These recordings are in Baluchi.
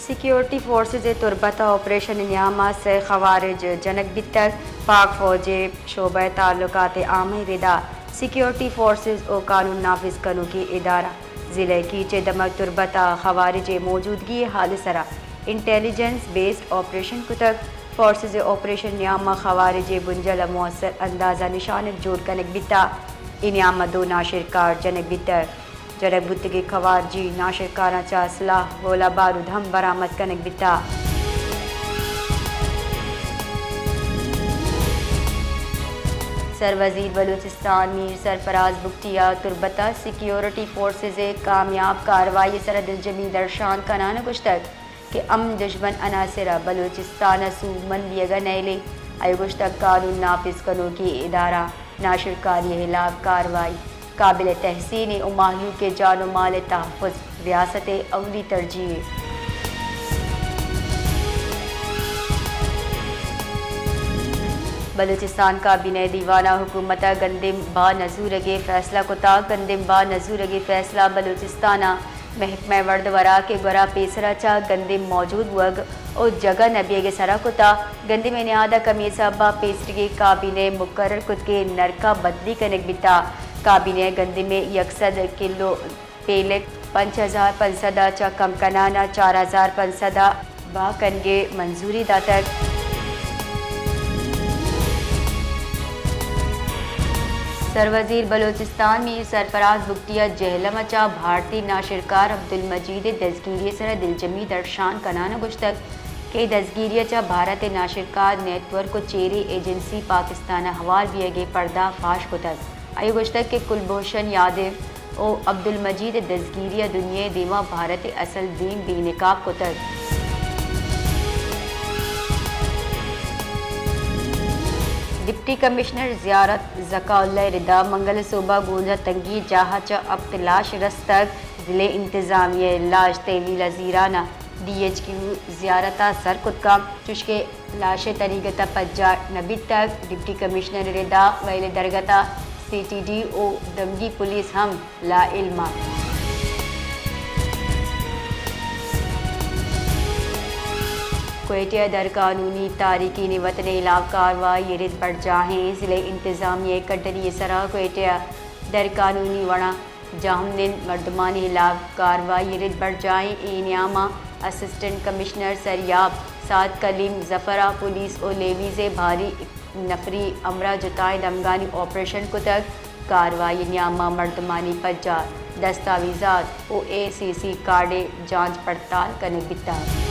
سیکیورٹی فورسز ءِ تربت ءَ آپریشن ءِ نیام ءَ سئے خوارج جنگ بیتگ۔ پاک فوج ءِ شعبہ تعلقات عامہ ءِ ردا سیکیورٹی فورسز ءُ قانون نافذ کنوکیں ادارہ ضلع ءِ کیچ ءِ دمگ تربت ءَ خوارج ءِ موجودگی ءِ حال ءِ سرا انٹیلیجنس بیسڈ آپریشن کتگ۔ فورسز ءِ آپریشن ءِ نیام ءَ خوارج ءِ بنجل ءَ مؤثر انداز ءَ نشانگ جوڑ کنگ بیتگ۔ اے نیام ءَ دو ناشرکار جنگ بیتگ۔ جنگ بوتگیں خوارجی ناشرکاراں چہ اسلحہ، گولہ بارود ہم برآمد کنگ بیتگ۔ سروزیر بلوچستان میر سرفراز بگٹی ءِ تربت ءَ سیکیورٹی فورسز ءِ کامیاب کاروائی ءِ سرا دلجمی درشان کنان ءَ گوشتگ کہ امن دژمن عناصر ءَ بلوچستان ءَ سوبمند بیگ ءَ نئیلیں۔ آئی ءَ گوشتگ قانون نافذ کنوکیں ادارہ ناشرکاری ءِ ہلاپ کاروائی قابل تحسین ایں ءُ مہلوک ءِ جان ءُ مال ءِ تحفظ ریاست ءِ اولی ترجیح ایں۔ بلوچستان کابینہ ءِ دیوان ءَ حکومت ءَ گندم بھا نہ زورگ ءِ فیصلہ کتگ۔ گندم بھا نہ زورگ ءِ فیصلہ بلوچستان ءِ محکمہ وڑد ءُ وراک ءِ گورا پیسرا چہ گندم موجود بوگ ءُ جگہ نہ بیگ ءِ سرا کتگ۔ گندم ءِ نہاد ءَ کمیں حساب ءَ پیسریگیں کابینہ ءِ مقرر کتگیں نرخ ءَ بدلی کنگ بیتگ۔ کابینہ ءَ گندم ءِ یک سد کلو پیلک پنچ ہزار پنچ سد ءَ چہ کم کنان ءَ چار ہزار پنچ سد ءَ بھا کنگ ءِ منظوری داتگ۔ سروزیر بلوچستان میر سرفراز بگٹی ءَ جہلم ءَ چہ بھارتی ناشرکار عبدالمجید ءِ دزگیری ءِ سرا دلجمی درشان کنان ءَ گوشتگ کہ اے دزگیری ءَ چہ بھارت ءِ ناشرکار نیٹ ورک ءُ چیریں ایجنسی پاکستان ءَ ہوار بیگ ءِ پردہ فاش کتگ۔ آئی ءَ گوشتگ کہ کلبھوشن یادیو ءُ عبدالمجید ءِ دزگیری ءَ دنیا ءِ دیما بھارت ءِ اصل دیم بے نقاب کتگ۔ ڈپٹی کمشنر زیارت زکا اللہ ءِ ردا منگل ءِ سہب ءَ گونڈا تنگی جاہ ءَ چہ ہپت لاش رستگ۔ ضلع انتظامیہ ءَ لاش تحویل ءَ زیران ءَ ڈی ایچ کیو زیارت ءَ سر کت کنت، چوشکہ لاش ءِ تنیگت ءَ پجار نہ بیتگ۔ ڈپٹی کمشنر ءِ ردا ویل ءِ درگت ءَ سی ٹی ڈی ءُ دمگی پولیس ہم لاعلم اَنت۔ کوئٹہ ءَ درقانونی تارکین وطن ءِ ہلاپ کاروائی ءِ رد برجاہ ایں۔ ضلع انتظامیہ ءِ کڈنی ءِ سرا کوئٹہ ءَ درقانونی وڑا جاہمنند مردمانی ہلاپ کاروائی ءِ رد برجاہ ایں۔ اے نیام ءَ اسسٹنٹ کمشنر سریاب سعد کلیم ظفر ءَ پولیس ءُ لیویز ءِ بھاری نفری ہمراہ جتائیں دمگانی آپریشن کتگ۔ کاروائی ءِ نیام ءَ مردمانی پجار، دستاویزات ءُ اے سی سی کارڈ ءِ جانچ پڑتال کنگ بیتگ۔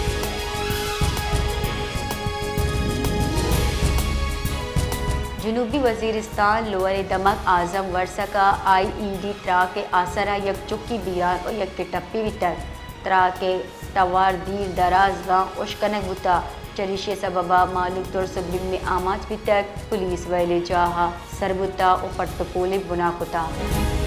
جنوبی وزیرستان لوئر ءِ دمگ اعظم ورسک ءَ آئی ای ڈی تراک ءِ آسر ءَ یک چکی بیران ءُ یکے ٹپی بیتگ۔ تراک ءِ توار دیر دراز زان ہشک کنگ بوتگ، چریشی ءِ سبب ءَ مہلوک ترس ءُ بیم ءَ آماچ بیتگ۔ پولیس ویل ءِ جاہ ءَ سر بوتگ ءُ پٹ ءُ پول ءَ بنا کتگ۔